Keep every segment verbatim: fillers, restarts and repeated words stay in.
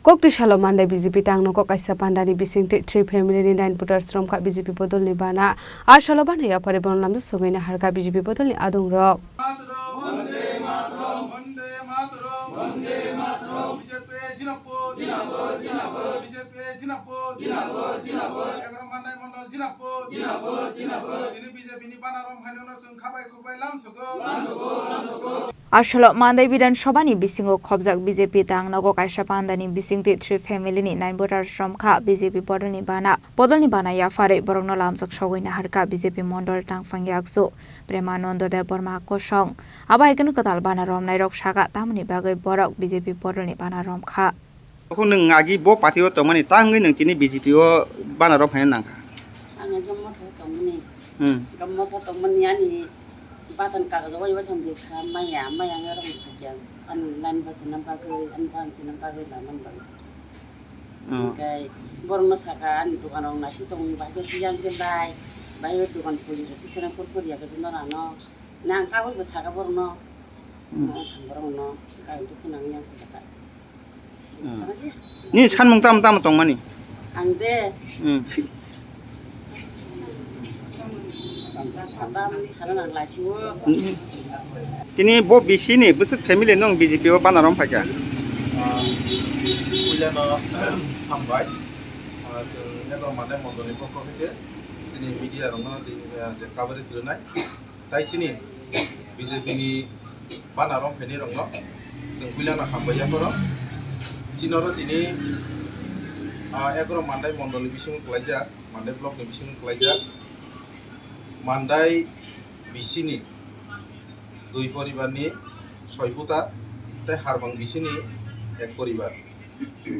Koktwi salo Mandai B J P tang nogo kaisa pandani bisingtwi three family ni nine voters romkha B J P bodolni bana. A salo bana yaphari bono lamjak sogwi naharkha B J P bodolni adungrok. Mataram, Vande Mataram, Vande Mataram, Vande Mataram, B J P jinapur, jinapur, jinapur, B J P jinapur, jinapur, jinapur, Egaroh Mandai Mandal jinapur, jinapur, jinapur, tini B J P ni bana romkhaino no chwng khabai khukbai lamsogo. Lamsogo, lamsogo. A salo Mandai Bidhan Sabha ni bisingo khobjak B J P tang nogo kaisa pandani bisingtwi three family ni nine voters romkha B J P bodolni bana. Bodolni bana yapharwi borokno lamjak sogwi naharkha B J P mondol tangphang yaksu Premanando Debbarma kosong. Abo hai kheno kwtal bana romnairok sakha, tamoni bagwi borok B J P bodolni bana romkha. Kok nwng agi bo party o tongmani, ta wngwi nwng tini B J P o bana romkhaina nangkha? Ang agi motha o tongmani. Hmm. Agi motha o tongmani ani batan kagojo wai wai thang di kha maya, maya wngya rok kha kya ani line bachana bagwi, ani bachana bagwi lamani bagwi. Hmm. Hwnkhe borokno sakha ani dogan rok naising tong, bahai khe tiyang khe lai, bahai khe dogan puri tisana kurkuri ya khe norano. Nang kagwi bo sakha borokno. Hmm. Ang thang borokno kagwi twi phunang yang khe kha. Hmm. Sakha khe. Ni sanmung tamo tamo tongmani? Ang de. Hmm. Tini bo bisini bwswk family nwng B J P o bana rom phaikha? Ah, puilano hambai. Ah, chwng Egaroh Mandai mondolni pokho khe chini media rokno tini, ah, je coverage rwnai. Tai chini B J P ni bana rom phainai rokno chwng puilano hambai yapharo. Chini oro tini, ah, Egaroh Mandai mondolni bisingo kwlaijak, Mandai block ni bisingo kwlaijak. Mandai bisini dui poribar ni soi voter, tei Harbang bisini ek poribar.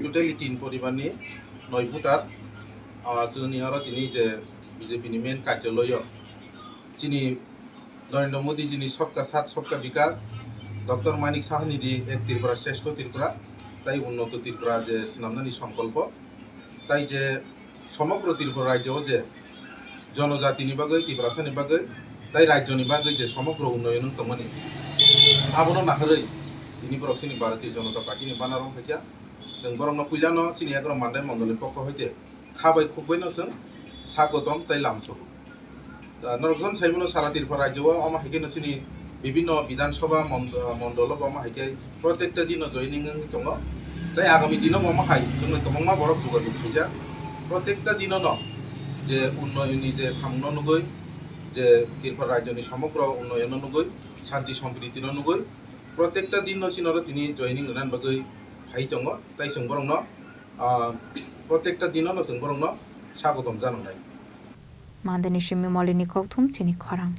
Totally tin poribar ni noi voter, ah, chwngni oro tini je B J P ni main karjaloyo. Chini Narendra Modi ji ni Sabka Saath Sabka Vikas, Doctor Manik Saha ni di Ek Tripura Shreshtha Tripura, tai Unnoto Tripura je swnamnani songkolpo, tai je somogro Tripura rajyo o je jonojati ni bagwi, Tiprasa ni bagwi, tai rajyo ni bagwi je somogro unnoyon wng tongmani, abono naharwi tini borok chini Bharatiya Janata Party ni bana rom phaikha. Chwng borokno puilano chini Egaroh Mandai mondolni pokho hoite khabai khukbaino chwng sagotom tei lamsogo. Ah, norokjon saimano sara Tripura rajyo o omo hai kheno chini bibhinno Bidhan Sabha mond-, mondolo bo omo hai khe protekta dino joining wngwi tongo. Tei agami dino bo omo hai chwngno kwbangma borok jogajog khaijak. Protekta dinono je unnoyonni je samungno nugwi, je Tripura rajyoni somogro unnoyonno nugwi, shanti sompriti no nugwi, protekta dino chini oro tini joining rwnani bagwi hai tongo. Tai chwng borokno, ah, protekta dinono chwng borokno sagotom jananai. Mandani simi Molini kokthum chini khorang.